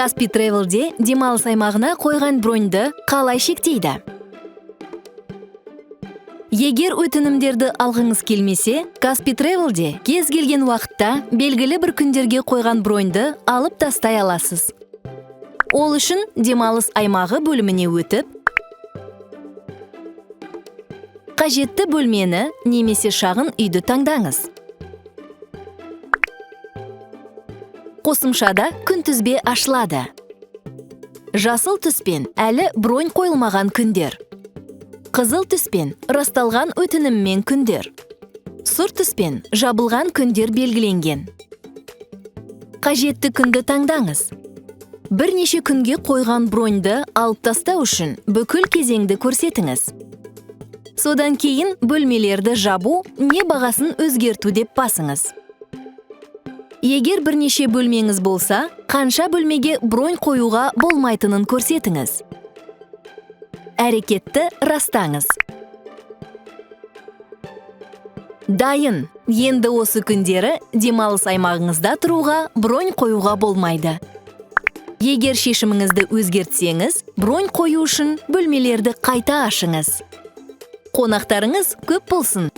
Каспий Travelде демалыс аймағына қойған броньды қалай шектейді? Егер өтінімдерді алғыңыз келмесе, Каспий Travelде кез келген уақытта белгілі бір күндерге қойған броньды алып тастай аласыз. Ол үшін демалыс аймағы бөліміне өтіп, қажетті бөлмені немесе шағын үйді таңдаңыз. Қосымшада күнтізбе ашылады. Жасыл түспен әлі бронь қойылмаған күндер. Қызыл түспен расталған өтініммен күндер. Сұр түспен жабылған күндер белгіленген. Қажетті күнді таңдаңыз. Бірнеше күнге қойған броньды алып тастау үшін бүкіл кезеңді көрсетіңіз. Содан кейін бөлмелерді жабу не бағасын өзгерту деп басыңыз. Егер бірнеше бөлмеңіз болса, қанша бөлмеге бронь қоюға болмайтынын көрсетіңіз. Әрекетті растаңыз. Дайын. Енді осы күндері демалыс аймағыңызда тұруға бронь қоюға болмайды. Егер шешіміңізді өзгертсеңіз, бронь қою үшін бөлмелерді қайта ашыңыз. Қонақтарыңыз көп болсын.